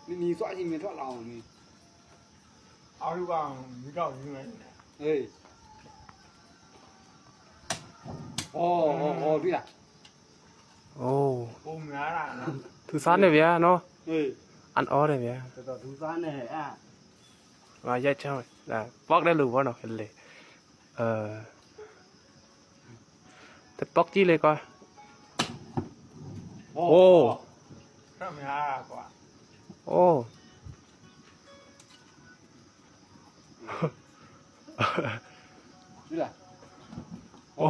你，你抓紧没抓牢呢？二十磅，你告诉你们。哎。哦，哦，哦，对了。哦。我们俩呢？土山那边喏。哎。俺熬那边。这个土山那啊。啊，也成，啊，包的路不喏，很累。 ເອີ ແຕ່ປອກຈີເລີຍກວ່າ. ໂອ້ ໂອ້ ໂອ້ ນີ້ລະ ໂອ້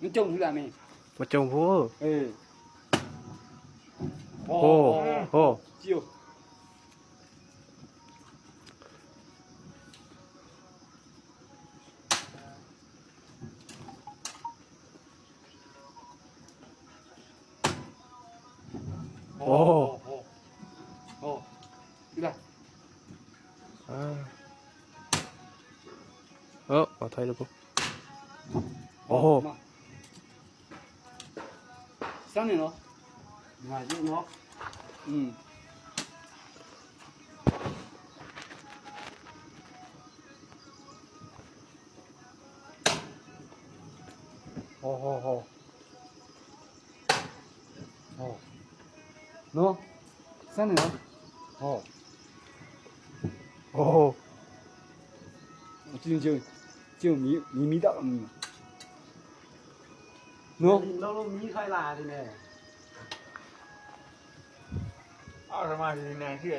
ມັນຈົ່ງຢູ່ລະແມ່ ມັນຈົ່ງພຸ້ນ ເອີ ໂອ້ ໂອ້ ໂອ້ ຈິ້ວ. ໂອ້ ໂອ້ ໂອ້ ນີ້ລະ ອ່າ ເອີ ເອົາຖອຍລົງ ໂອ້ ມາ. ຊັ້ນນີ້ເນາະ ງ່າຍຢູ່ເນາະ ອືມ ໂອ້ໂຫ ໂອ້ ເນາະ ຊັ້ນນີ້ເນາະ ໂອ້ ໂອ້ ຈິງໆ ຈິງ ມີ ມີ ມີດອກ ອືມ ເນາະ ເຮົາມີໄຄລານີ້ແນ່ ເອົາສະມາທິແນ່ເຊື່ອ.